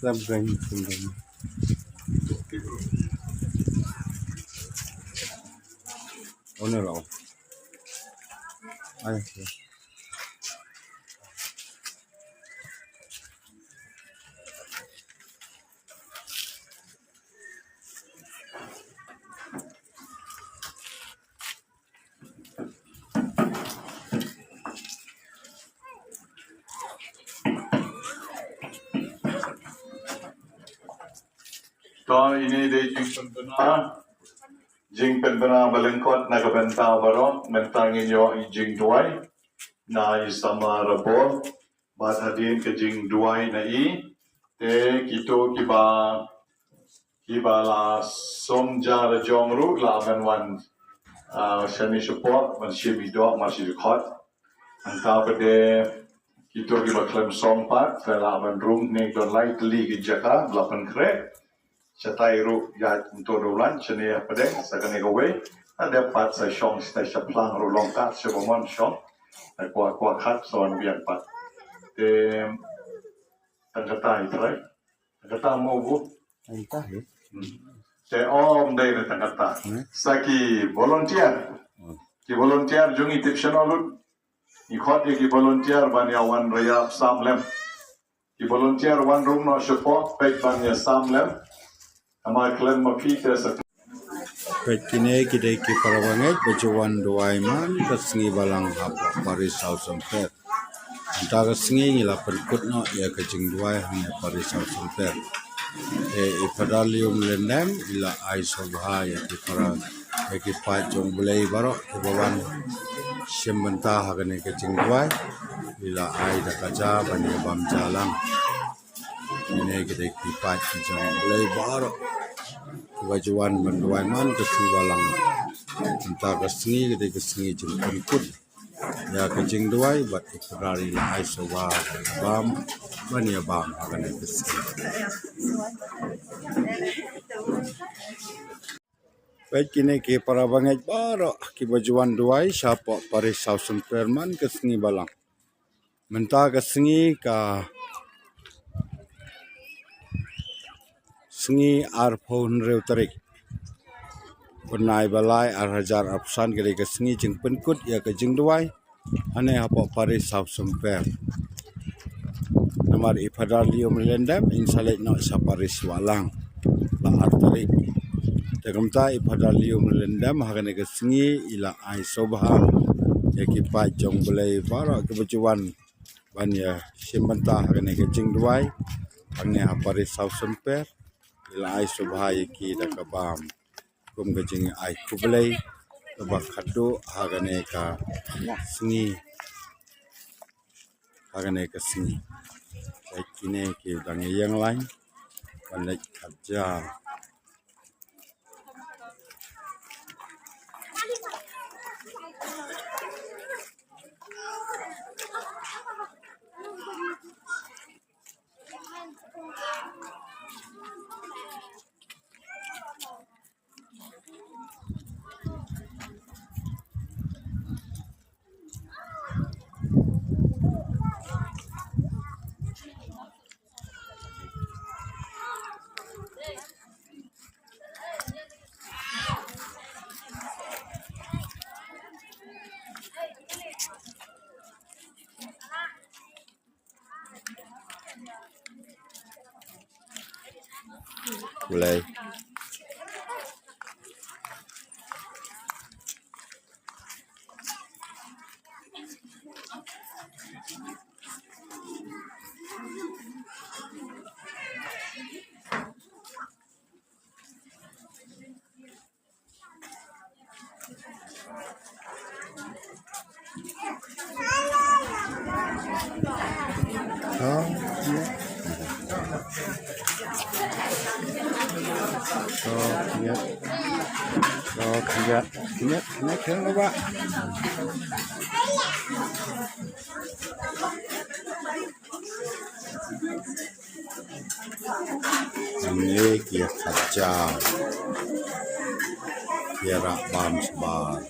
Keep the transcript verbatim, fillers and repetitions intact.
Lam gan, lam gan. Ono lo. Ai. To, ine i dei jingpynbna, jingpynbna ba lyngkot na ka bynta baroh. Mynta ngin ïoh i jingduwai na i samla Rabor. Bad hadien ka jingduwai na i, te kito kiba, kiba la song ja la jong ruh lah ban wan, ah, shane shapoh ban shim i doh mar shi dkhot. Nangta pat de kito kiba khlem song pat, te lah ban rung ne don lai tylli ki jaka, lah ban khreh. Shatai ruh ïa kumto ruh lan, shane hapdeng, sa kane kawei. Hadien pat sa shong, shatai shaphrang ruh long kat, shaba mon shong. Ai kwah, kwah kat, sa wan biang pat. Te, tang kata i trai. Tang kata mo bu. Tang kata, eh? Hmm. Te om dei na tang kata. Hmm. Sa ki volunteer. Hmm. Ki volunteer jong i tip shano lut. Ngi khot ïa ki volunteer ban ïa wan ïarap sam lem. Ki volunteer wan rung noh shapoh, peit ban ïa sam lem. Namar khlem ma phi te sa. Peit kine ki dei ki para bangeit ba ju wan duwai man ka sngi balang hapoh Parish South Sompher. Mynta ka sngi ngi la pynkut noh ïa ka jingduwai hangne Parish South Sompher. Te i Phadar Lium Lyndem i la ai sngewbha ïa ki para, ïa ki paid jong U Blei baroh kiba wan shim bynta ha kane ka jingduwai. I la ai da ka ja ban ïa bam ja lang. Kine ki dei ki paid ki jong U Blei baroh kiba ju wan ban duwai man ka sngi balang. Mynta ka sngi ka dei ka sngi jingpynkut ïa ka jingduwai bad i Phadar i la ai sngewbha ban bam, ban ïa bam ha kane ka sngi. Peit kine ki para bangeit baroh kiba ju wan duwai shapoh Parish South Sompher man ka sngi balang. Mynta ka sngi ka sngi arphew hynriew tarik u bnai ba lai ar hajar arphew san, ka dei ka sngi jingpynkut ïa ka jingduwai hangne hapoh Parish South Sompher. Namar i Phadar Lium Lyndem in sa leit noh sha Parish Wahlang la ar tarik. Te kumta i Phadar Lium Lyndem ha kane ka sngi i la ai sngewbha ïa ki paid jong U Blei baroh kiba ju wan ban ïa shim bynta ha kane ka jingduwai hangne ha Parish South Sompher. I la ai sngewbha ïa ki da ka bam kum ka jingai khublei kaba khatduh ha kane ka sngi, ha kane ka sngi. Peit kine ki dang ïeng lain ban leit khat ja. Khublei. Hangne ki ïa khat ja, ki ïa rah bam shabar.